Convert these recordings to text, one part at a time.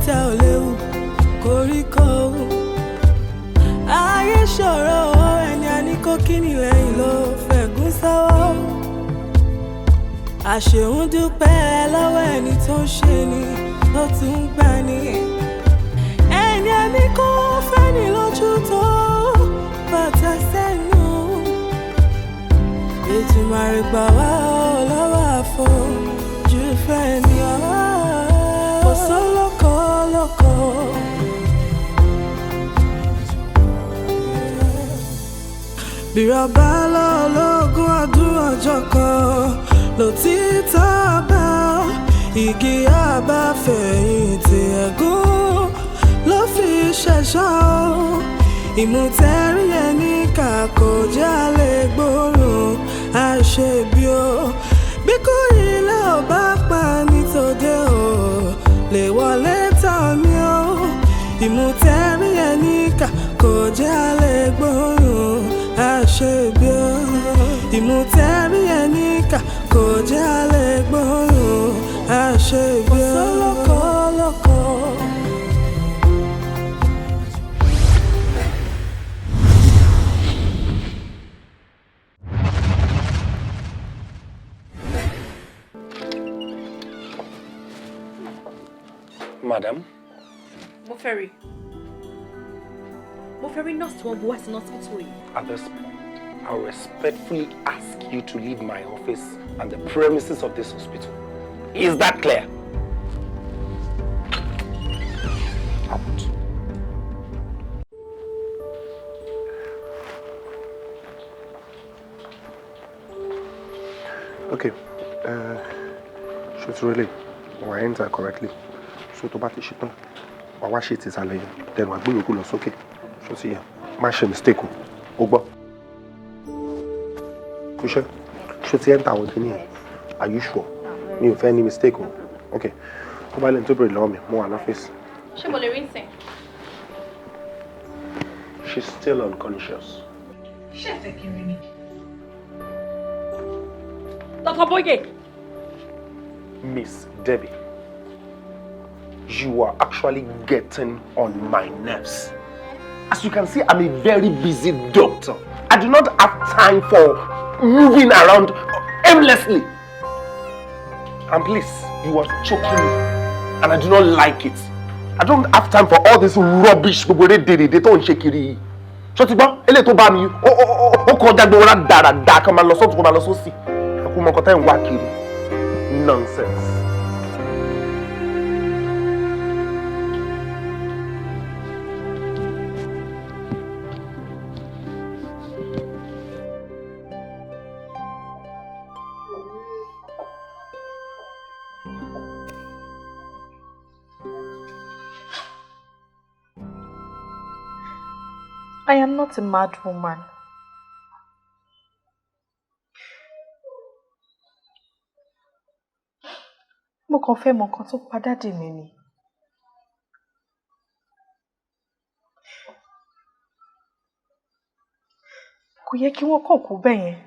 Tẹ ò léwu koríko. Ayé ṣòro, ẹni a ní kó kíni lẹ́yìn ló fẹ̀gún sọ́wọ́. Àṣehùn dúpẹ́ lọ́wọ́ ẹni tó ń ṣe ni tó tún ń gbà ní. Ẹni a ní kó fẹ́ni lójú tó bàtà sẹ́nu. Ètùmàrè gbà wá ọ́ lọ́wọ́ àfojú fẹ́ ni ọ́. Kò sólókò lóko. Bírọ̀bá lọ́lọ́gún ọdún, ọjọ́ kan lòtítọ́ bá igi àbáfẹ̀yìntì, ẹ̀gún ló fi ṣẹ̀ṣọ́. Ìmùtẹ́rí ẹni kà kò jálè gbóòórùn àṣebí o. Bí kò ilé ò bá pa nítòde o, lè wọlé tán mi o. Ìmùtẹ́rí ẹni kà kò jálè gbóòórùn àṣebí o. Ìmùtẹ́rí ẹni kà kò jálè gbóòórùn àṣebí o. Kò sólókò lóko. Madam, Mo fẹ́ rí. Mo fẹ́ rí nurse tí wọ́n bu wá sí hospital yìí. At this point, I respectfully ask you to leave my office and the premises of this hospital. Is that clear? Out. Okay. Ṣé o really wà enter correctly? So tó bá ti ṣe tán, wà wá ṣe tìsàlẹ̀ yẹn, then wà gbé yòókù lọ sókè. Ṣé o ti yẹ? Má ṣe mistake o. O gbọ́. Kúṣẹ́, ṣé o ti enter àwọn kìíní yẹn? Are you sure? Mi ò fẹ́ ní mistake o. Okay. Tó bá lẹ́ni tó bèrè lọ́wọ́ mi, mo wà lọ́fíìsì. Ṣé mo lè rí nsìn? She's still unconscious. Ṣé ẹ fẹ́ kí n rí ni? Dr. Boye. Miss Debbie, you are actually getting on my nerves. As you can see, I'm a very busy doctor. I do not have time for moving around aimlessly. And please, you are choking me. And I do not like it. I don't have time for all this rubbish gbogbo eré dèrèdè tó ń ṣe kiri yìí. Ṣó ti gbọ́? Eléyìí tó bá mi, ó kọjá gbogbo rà dáradára, kan máa lọ sọ́tún, kó máa lọ sósì. Àkú mọ nǹkan tẹ́ ń wá kiri. Nonsense. I am not a mad woman. Mo kàn fẹ́ mọ nǹkan tó pa daddy mi ni. Kò yẹ kí wọ́n kàn kú bẹ́ẹ̀ yẹn.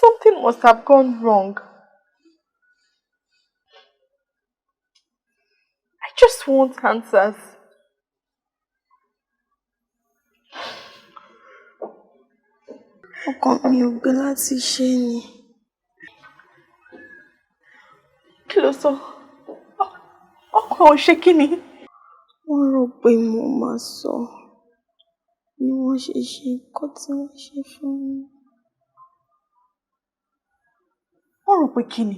Something must have gone wrong. I just want answers. Ọkàn mi ò gbé láti ṣe ni. Kí ló sọ? Ọkàn ò ṣe kí ni? Wọ́n rò pé mo máa sọ ni wọ́n ṣe ṣe nǹkan tí wọ́n ṣe fún mi. Wọ́n rò pé kí ni?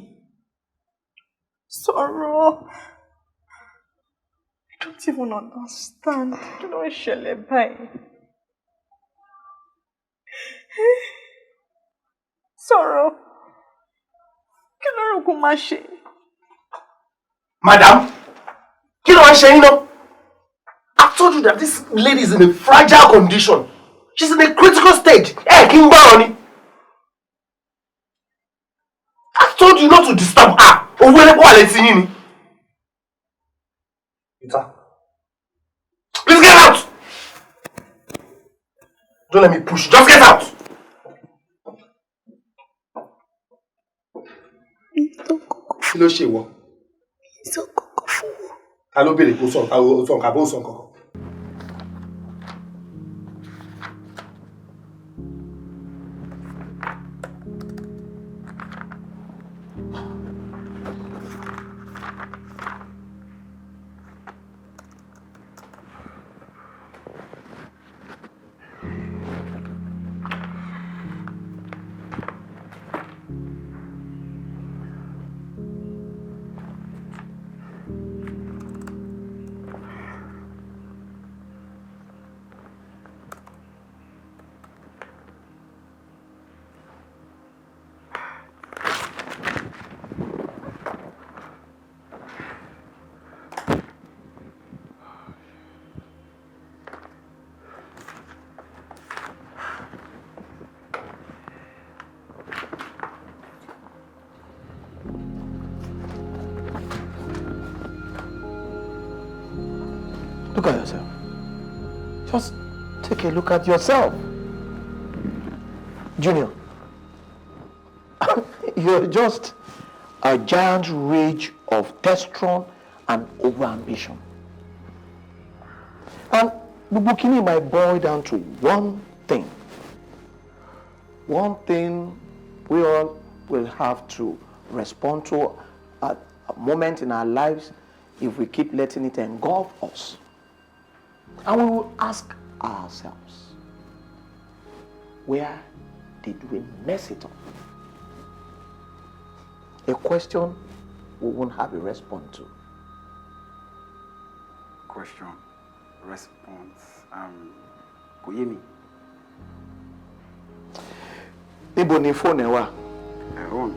Sọ̀rọ̀. I don't even understand. Kí ló ń ṣẹlẹ̀ báyìí? Sọ̀rọ̀. Kí ló rò kó máa ṣe? Madam, kí ló wá ń ṣe yín náà? I told you that this lady is in a fragile condition. She's in a critical stage. Ẹ kí n gbọ́rọ̀ ni. I told you not to disturb her. Owó ẹlẹ́pọ̀ wà létí yín ni. Peter. Please get out! Don't let me push you. Just get out! Kí ló ṣe wọ? Sọ kọ́kọ́ fún wọn. Ta ló béèrè kó sọ nǹkan, ó sọ nǹkan, bó sọ nǹkan kan? Look at yourself. Just take a look at yourself. Junior, you're just a giant rage of testosterone and overambition. And gbogbo kini might boil down to one thing. One thing we all will have to respond to at a moment in our lives if we keep letting it engulf us. And we will ask ourselves, where did we mess it up? A question we won't have a response to. Question, response. Kò yé mi. Níbo ni fóònù ẹ wà? Ẹ̀rọ mi.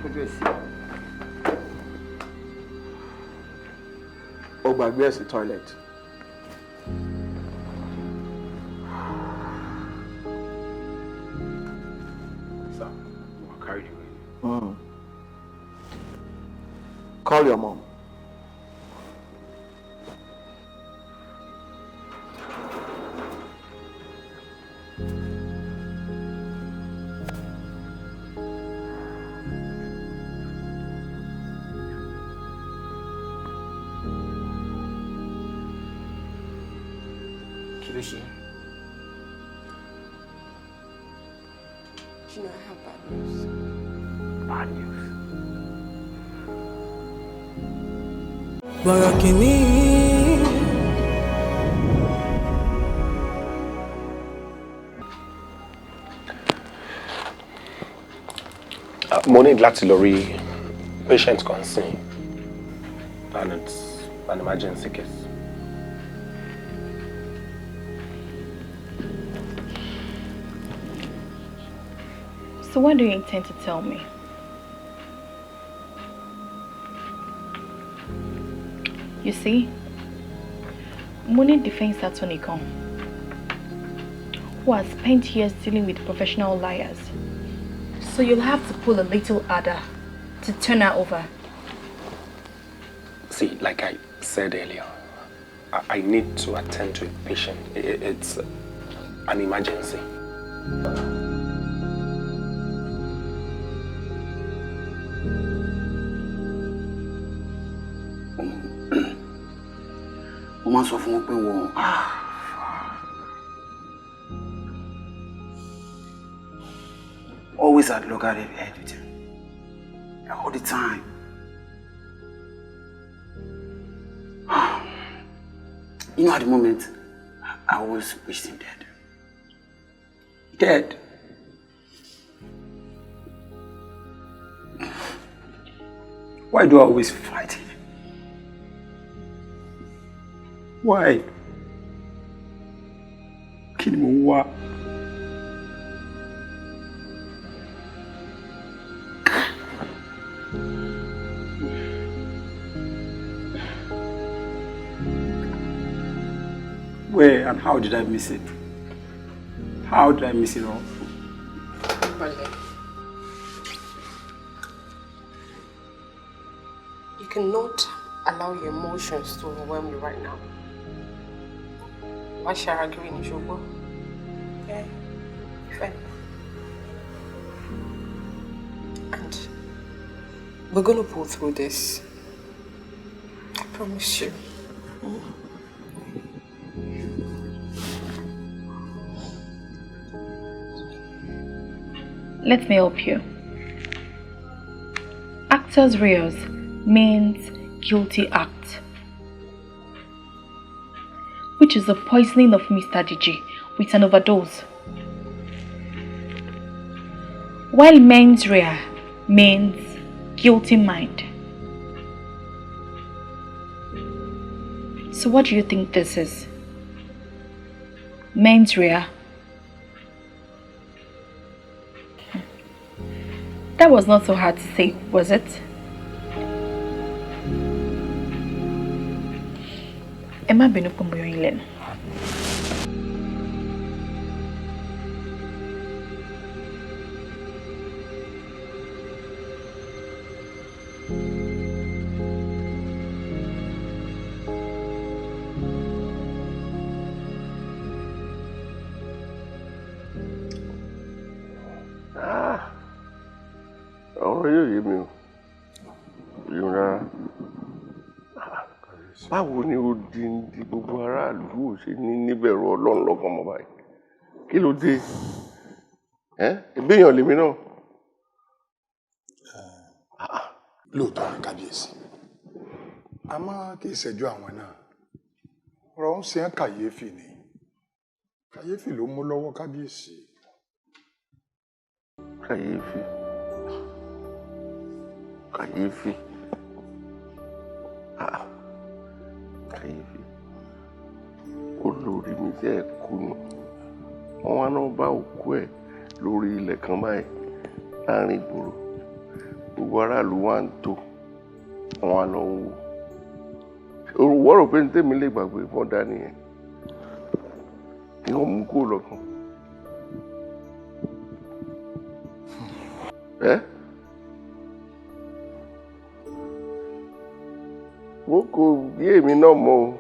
Tọ́jú ẹ̀ sí. Ó gbàgbé ẹ̀ sí toilet. Sir, you are carried away. Call your mom. Kí ló ṣe? You know, I have bad news. Bad news. Bọ̀rọ̀ kìíní. Mo need láti lọ rí patient kan sìn, and it's an emergency case. So what do you intend to tell me? You see, mo ní defense attorney kan who has spent years dealing with professional liars. So you'll have to pull a little harder to turn her over. See, like I said earlier, I need to attend to a patient. It's an emergency. Mo máa ń sọ fún wọn pé wọn ah, always at loggerhead with him all the time. At the moment, I always wished him dead. Dead. Why do I always fight him? Why? Kí ni mo ń wá? Where and how did I miss it? How did I miss it all? Pẹ̀lẹ́. You cannot allow your emotions to overwhelm you right now. Wá ṣe ara gírí ní ṣùgbọ́n. Nífẹ̀ẹ́ mi. And we're gonna pull through this. I promise you. Let me help you. Actus reus means guilty act, which is the poisoning of Mr. Diji with an overdose. While mens rea means guilty mind. So what do you think this is? Mens rea. That was not so hard to say, was it? Ẹ má bínú pé mo yọ yín lẹ́nu. Ọ̀rọ̀ yóò yé mi o, yé mi rárá. Báwo ni odindi gbogbo aráàlú ò ṣe ní níbẹ̀rù Ọlọ́run lọ́kàn mọ́ báyìí? Kí ló dé? Ẹ́ ìbéèyàn lèmi náà. Lóòótọ́ ni kábíyèsí, àmọ́ kì í ṣẹjú àwọn náà. Ọ̀rọ̀ ń ṣe ń kàyéfì ni, kàyéfì ló mú lọ́wọ́ kábíyèsí. Kàyéfì, kàyéfì, ah, kàyéfì. Olórí mi jẹ́ ẹ̀kú ni wọ́n wá náà bá òkú ẹ̀ lórí ilẹ̀ kan báyìí láàrin ìgboro. Gbogbo aráàlú wa ń tó wọn á lọ wò. Wọ́n rò pé ní tèmi lè gbàgbé fọ́n dání yẹn kí wọ́n mú kúrò lọ́kàn. Ẹ́ wo kò yé èmi náà mọ́ o,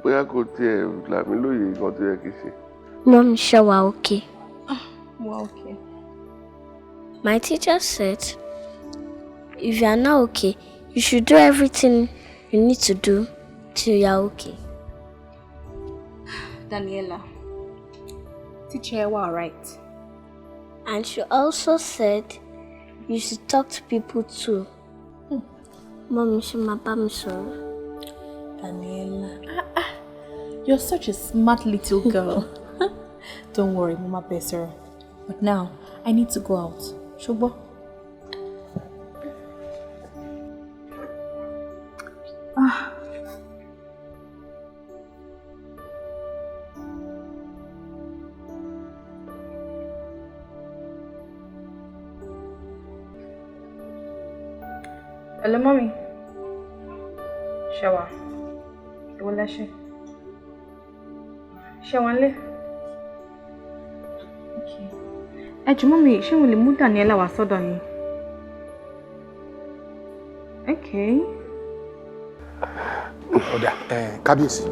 bóyá kò tiẹ̀ là mí lóye nǹkan tó yẹ kí n ṣe. Mom, ṣé wà okay? Wà okay. My teacher said, if you are not okay, you should do everything you need to do till you are okay. Daniela, teacher wà right. And she also said, you should talk to people too. Mommy, ṣé máa bá mi sọ̀rọ̀? Daniela, ah ah, you're such a smart little girl. Don't worry, Mama Besser. But now, I need to go out. Ṣùgbọ́n. Ah. Hello, mommy. Ṣé wà? Èwo lẹ ṣe? Ṣé wà nílé? Okay. Ẹ jọ̀ọ́ mummy, ṣé mo lè mú Daniela wá sọ́dọ̀ yín? Okay. Ọ̀dà kábíyèsí,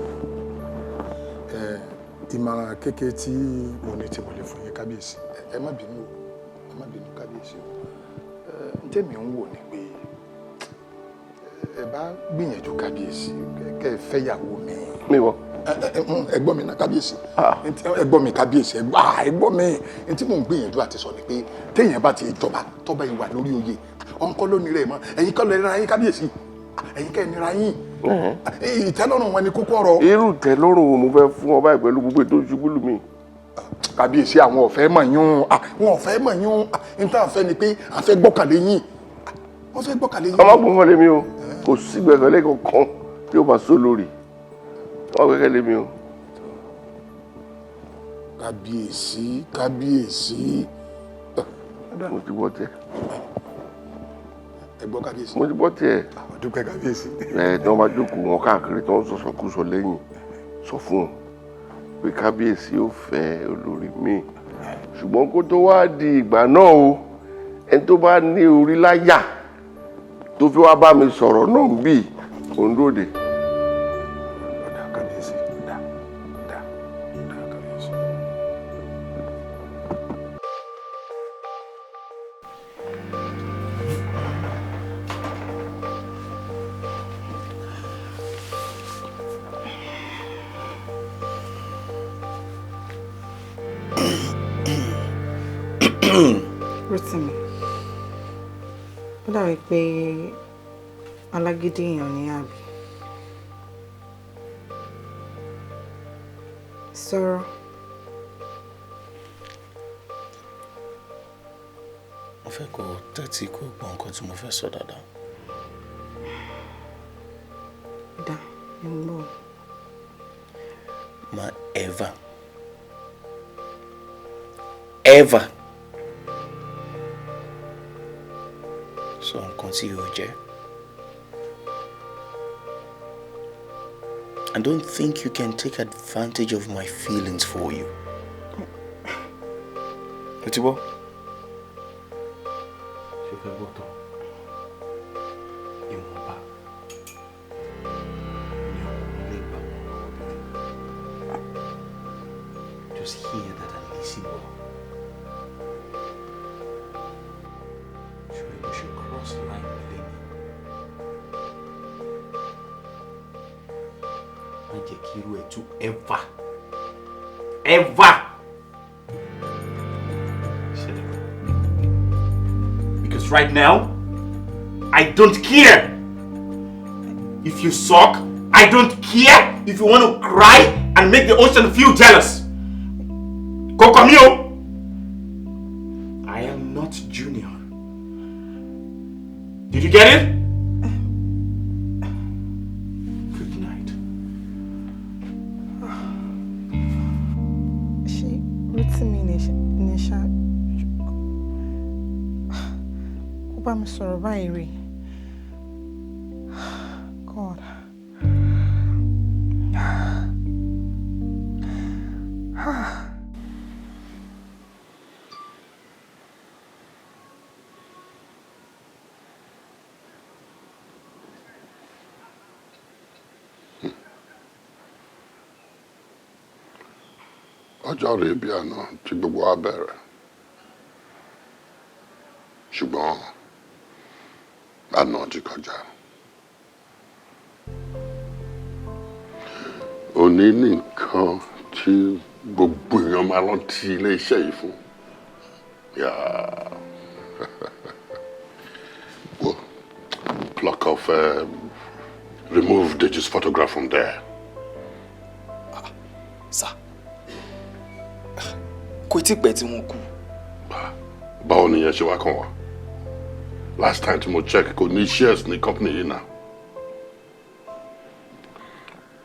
ìmọ̀ràn kékeré tí mo ní tí mo lè fún yín kábíyèsí, ẹ má bínú o, ẹ má bínú kábíyèsí o. N tẹ́mi ń wò ni pé ẹ bá gbìyànjú kábíyèsí kẹ́ ẹ fẹ́yàwó mi. Mi wọ. Ẹ gbọ́ mi náà kábíyèsí, ẹ gbọ́ mi kábíyèsí, ẹ gbọ́ mi. N tí mò ń gbìyànjú àti sọ ni pé téèyàn bá ti jọba tọ́ba ìwà lórí oyè ọ̀nkọ́ ló ní rẹ̀ mọ́, ẹ̀yin kọ́ ló nira yín kábíyèsí, ẹ̀yin kẹ́ ẹ nira yín. Ìtẹ́lọ́rùn wọn ni kókó ọ̀rọ̀. Irú ìtẹ́lọ́rùn wo mo fẹ́ fún ọ báyìí pẹ̀lú gbogbo ètò ìṣubúlù mi? Kábíyèsí, àwọn ọ̀fẹ́ mọ̀ yún, àwọn ọ̀fẹ́ mọ̀ yún. N tá à ń fẹ́ ni pé à ń fẹ́ gbọ́kànlé yín, wọ́n fẹ́ gbọ́kànlé yín. Ọmọ gbọ́kànlé mi o, kò sí gbẹ́kẹ̀lé kankan tí ó bá sọ lórí ọmọ gbẹ́kẹ̀lé mi o. Kábíyèsí, kábíyèsí. Mo ti gbọ́ tiẹ̀. Ẹ gbọ́ kábíyèsí. Mo ti gbọ́ tiẹ̀. Dúpẹ́ kábíyèsí. Ẹ tí wọ́n bá jókòó wọn káàkiri tí wọ́n sọ̀sọ̀ kú sọ lẹ́yìn, sọ fún wọn pé kábíyèsí ò fẹ́ olórí mi, ṣùgbọ́n kó tó wá di ìgbà náà o, ẹni tó bá ní orí láyà tó fi wá bá mi sọ̀rọ̀ náà ń bì òun lóde. Ọ̀dà kábíyèsí, ọ̀dà, ọ̀dà, ọ̀dà kábíyèsí. Rótìmí, ó dàbí pé alágídí èèyàn ní àbí. Sọ̀rọ̀. Mo fẹ́ kó tẹ́tí kó gbọ́ nǹkan tí mo fẹ́ sọ dáadáa. Dá, ẹ ń gbọ́. Má ever, ever sọ nǹkan tí yóò jẹ́. And don't think you can take advantage of my feelings for you. O ti gbọ́? Ṣé o fẹ́ gbọ́ tán? Ìwọ̀nba ni ọkùnrin lè gbà wọ́n lọ́wọ́ obìnrin. Just hear that and listen well. Ṣé o ṣe cross line mi lẹ́nu? Má jẹ́ kí irú ẹ̀ tún ever, ever ṣẹlẹ̀ mọ́. Because right now, I don't care if you suck. I don't care if you want to cry and make the ocean feel jealous. Kò kàn mí o. I am not Junior. Did you get it? Good night. Ṣé Rótìmí ní ṣá kó bá mi sọ̀rọ̀ báyìí rí? God. Ọjọ́ rèé bí àná tí gbogbo wa bẹ̀rẹ̀, ṣùgbọ́n àná ti kọjá. Òní ní nǹkan tí gbogbo èèyàn máa rántí ilé iṣẹ́ yìí fún. Yeah. Well, pluck off, remove Deji's photograph from there. Sir, kò tí pẹ́ tí wọ́n kú. Báwo ni ìyẹn ṣe wá kàn wá? Last time tí mo check, kò ní shares ní company yìí náà.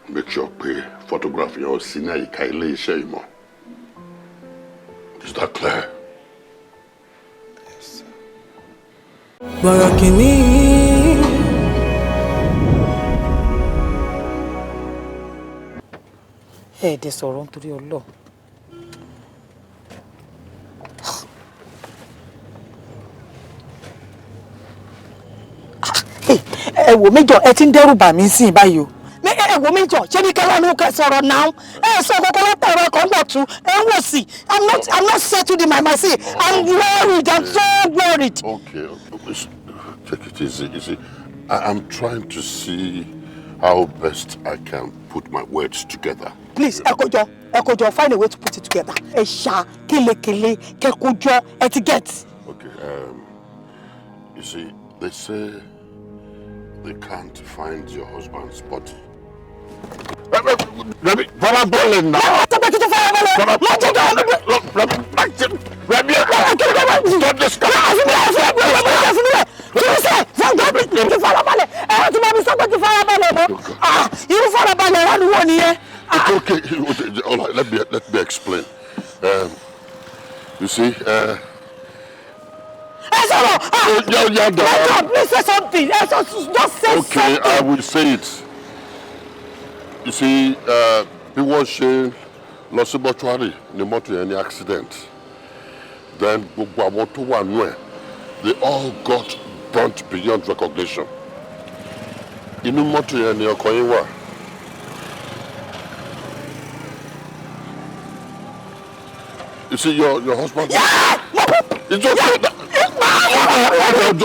Make sure pé photograph yẹn ò sí ní àyíká ilé iṣẹ́ yìí mọ́. Is that clear? Bọ̀rọ̀ kìíní. Ẹ ẹ̀ dẹ̀ sọ̀rọ̀ nítorí Ọlọ́run. Ẹ wò méjọ, ẹ ti ń dẹ́rù bà mí sí báyìí o. Ẹ wò méjọ, ṣé ní kẹ́lá ní kẹ́ sọ̀rọ̀ náà? Ẹ sọ kọ́kọ́ látàrọ ẹ̀kọ́ ń bọ̀ tún ẹ ń wò sí. I'm not settled in my mind. See, I'm worried. I'm so worried. Okay. Take it easy, easy. I'm trying to see how best I can put my words together. Please, ẹ kó jọ, ẹ kó jọ, find a way to put it together. Ẹ ṣá kélekèle kẹ kó jọ, ẹ ti get. Okay, you see, they say they can't find your husband's body. Remy, farabalẹ̀ náà. Sọ pé kí tó farabalẹ̀. Má jẹ́ kí Remy, stop this car. Kí farabalẹ̀, ẹ ti máa mi sọ pé kí farabalẹ̀ mọ́. Irú farabalẹ̀ ránu wọ̀ nìyẹn. It's okay. All right, let me explain. You see, Ẹ sọ̀rọ̀. Yeah, Major, please say something. Ẹ sọ, just say Okay, something. I will say it. You see, bí wọ́n ṣe lọ sí mortuary ní mọ́tò yẹn ní accident. Then gbogbo àwọn tó wà nú ẹ̀, they all got burnt beyond recognition. Inú mọ́tò yẹn ni ọkọ yín wà. You see, your husband. Yeah! It's okay. It's all right.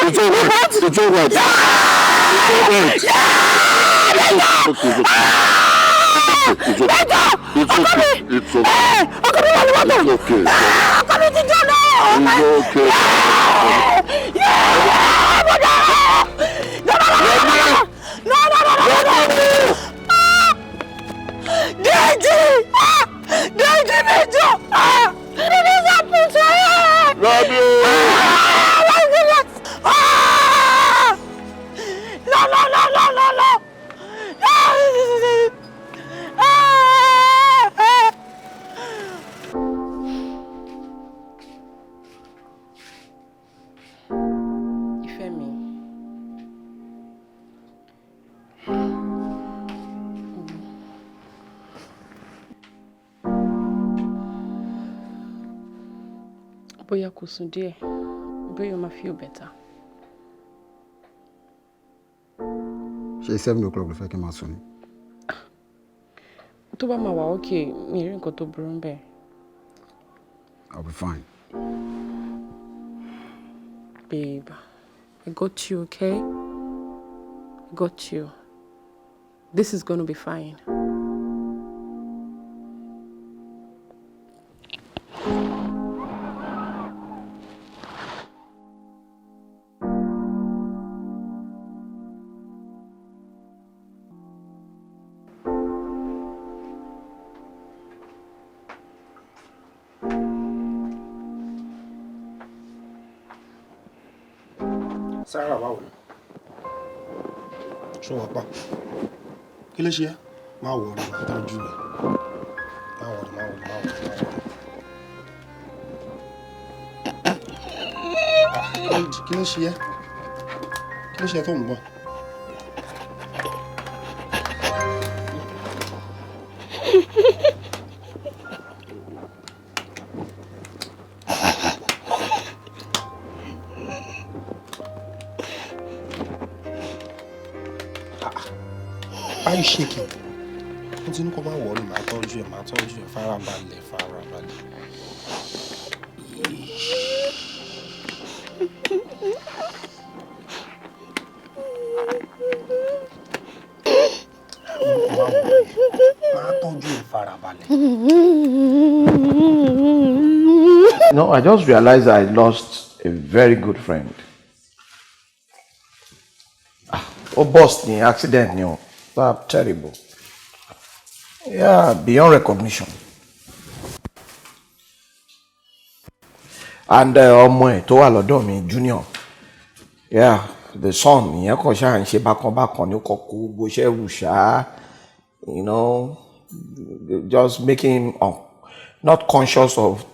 It's all right. It's all right. It's okay. It's okay. It's okay. It's okay. It's okay. It's okay. Ọkọ mi ti jóná. Oh my. It's okay. Yeah. Mo dára. No no no no no no no no no no. Deji! Deji Major! What is happening to her? Rami! Oh my goodness! No no no no no no! Ìfẹ́ mi. Bóyá kò sùn díẹ̀, bóyá o máa feel better. Ṣé 7 o'clock ló fẹ́ kí n máa sùn ni? Tó bá máa wà okay, mi ì rí nǹkan tó burú bẹ́ẹ̀. I'll be fine. Babe, I got you, okay? I got you. This is gonna be fine. Sarah, báwo ni? Ṣé wàá pa? Kí ló ṣe ẹ́? Má worry, máa tọ́jú ẹ̀. Má worry, má worry, má worry, má worry. Ah, kí ló ṣe ẹ́? Kí ló ṣe ẹ́ tó ń bọ̀? Why are you shaking? Mo ti ní kó má worry, máa tọ́jú ẹ̀, máa tọ́jú ẹ̀, farabalẹ̀, farabalẹ̀. Má worry, máa tọ́jú ẹ̀, farabalẹ̀. No, I just realized I lost a very good friend. Ah, ó burst ní accident ni o. That terrible. Yeah, beyond recognition. And ọmọ ẹ̀ tó wà lọ́dọ̀ mi, Junior. Yeah, the son, ìyẹn kàn ṣáà ń ṣe bákan bákan ní kọ́ kó gbogbo iṣẹ́ rù ṣáá. Just making him not conscious of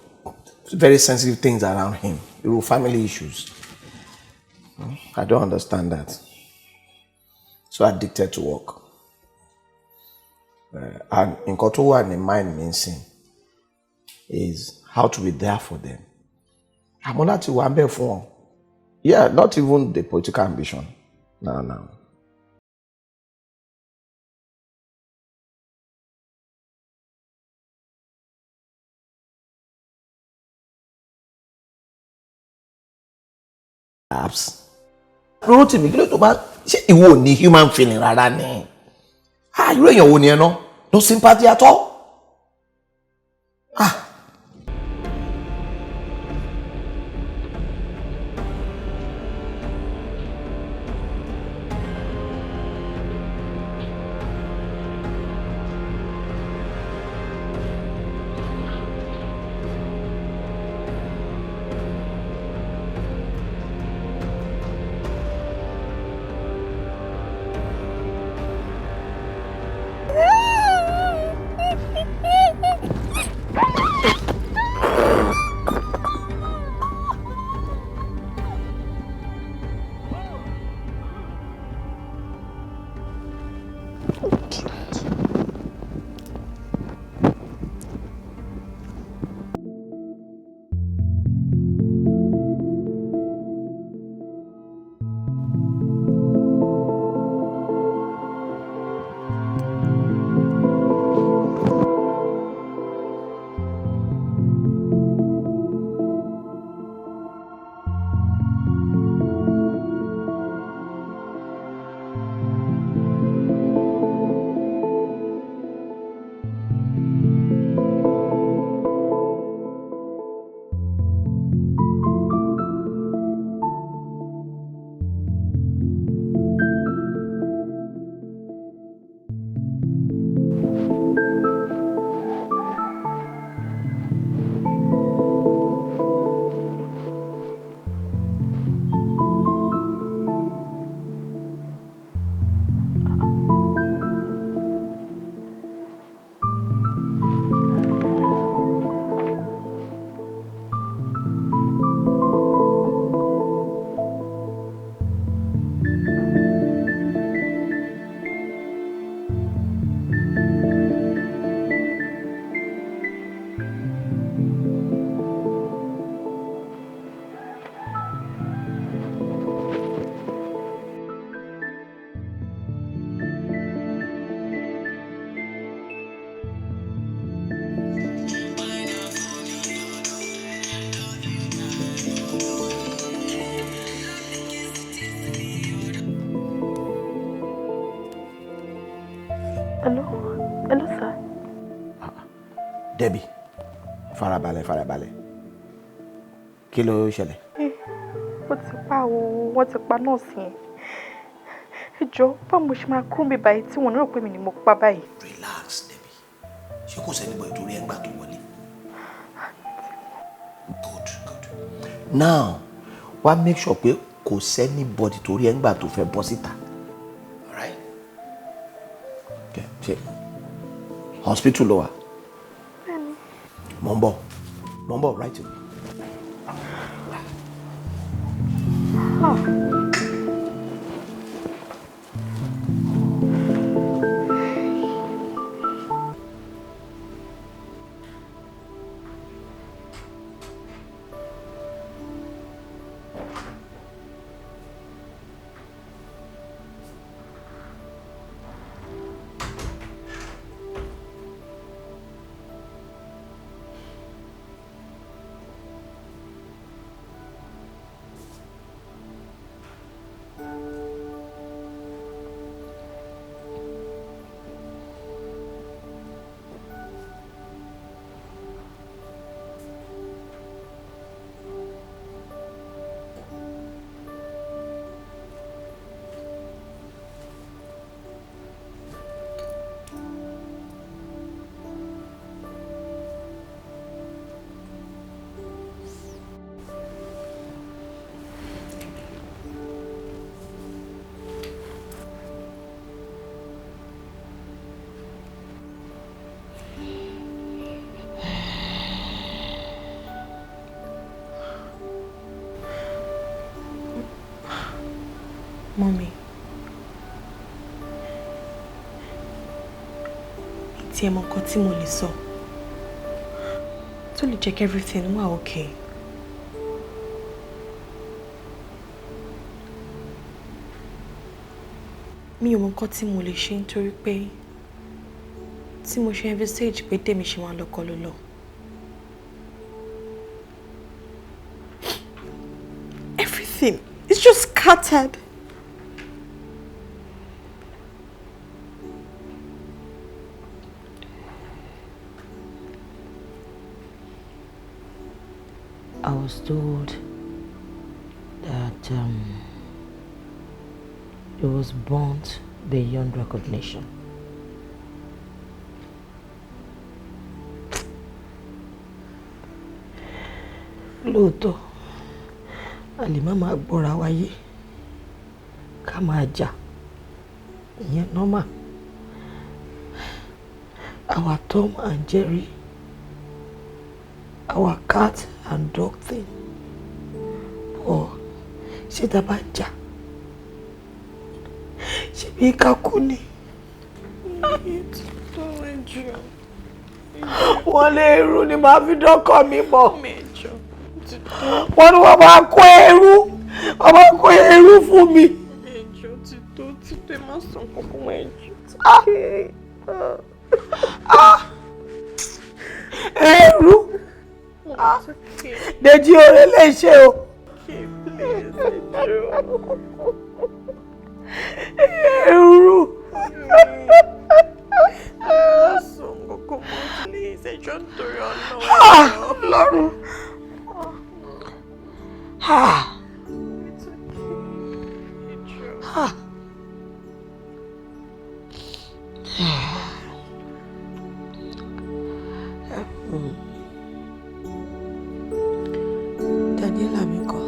very sensitive things around him. Irú family issues. I don't understand that. So addicted to work. And nǹkan tó wà ní mind mi nsìn is how to be there for them. Àmọ́ láti wà ń bẹ̀ fún wọn. Yeah, not even the political ambition. No, no. Apps. Rótìmí, kí ló tó bá ṣé ìwọ ò ní human feeling rárá ni? Ah, irú èèyàn wo ni ẹ ná? No sympathy at all? Ah. Hello? Hello, sir. Debbie, farabalẹ̀ farabalẹ̀. Kí ló ṣẹlẹ̀? Wọ́n ti pa o, wọ́n ti pa nọ́ọ̀sì yẹn. Ẹ jọ̀ọ́, báwo mo ṣe máa kúrò mi báyìí tí wọ́n rò pé mi ni mo pa báyìí? Relax, Debbie. Ṣé kò sẹ́ni bọ̀ ìtorí ẹ̀ ń gbà tó wọlé? Good, good. Now, wá make sure pé kò sẹ́ni bọ̀dì torí ẹ̀ ń gbà tó fẹ́ bọ́ síta. Alright? Okay, ṣe hospital ló wà? Bẹ́ẹ̀ni. Mo ń bọ̀, right away. Oh. Mommy, tí ẹ mọ nǹkan tí mo lè sọ tó lè jẹ́ kí everything wà okay. Mi ò mọ nǹkan tí mo lè ṣe nítorí pé tí mo ṣe envisage pé tèmi ṣe máa lọ́kọ ló lọ. Everything is just scattered. I was told that it was burnt beyond recognition. Lóòótọ́, a lè má máa gbọ́ra wáyé ká máa jà, ìyẹn normal. Our Tom and Jerry, our cat and dog thing. But ṣé tá a bá ń jà, ṣe bí ká kú ni? Wọ́n lé irú ni màá fi dọ́kọ̀ mi mọ̀. Wọ́n ní wọ́n máa kó ẹrú, wọ́n máa kó ẹrú fún mi. Ẹjọ́ ti tó, ti tó, ẹ má sọ kankan mọ́ ẹjọ́. Ẹrú. Dèjì oore lè ṣe o. Ẹrú. Ọlọ́run. Daniela mi kọ́.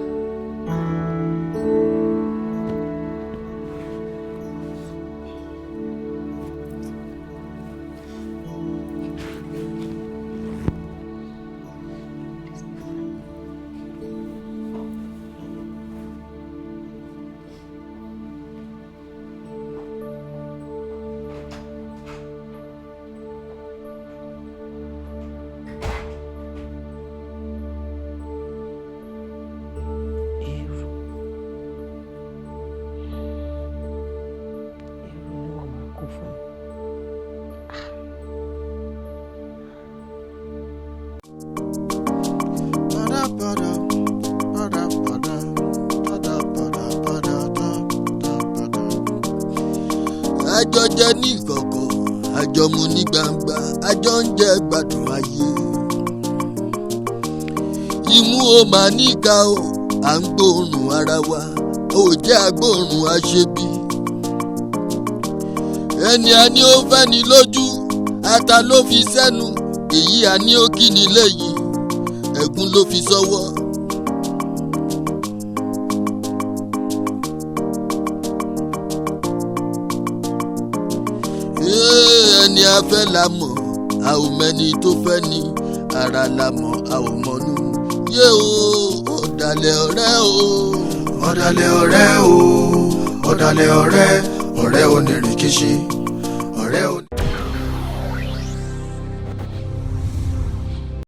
Àjọjẹ ní ìkọ̀kọ̀, Àjọmu ní gbangba, àjọ ń jẹ gbádùn ayé. Imú o máa níka o, à ń gbóòórùn ara wa, ò jẹ́ agbóòórùn aṣebi. Ẹni a ní ó fẹ́ ni lójú, ata ló fi sẹ́nu, èyí a ní ó kí ni lẹ́yìn, ẹ̀gún ló fi sọ́wọ́. Ẹni a fẹ́ la mọ̀, a ò mẹ́ni tó fẹ́ ni, ara la mọ̀, a ò mọ̀nú. Yé o, ọ̀dàlẹ̀ ọ̀rẹ́ o. Ọ̀dàlẹ̀ ọ̀rẹ́ o, ọ̀dàlẹ̀ ọ̀rẹ́, ọ̀rẹ́ onírìnkìṣì.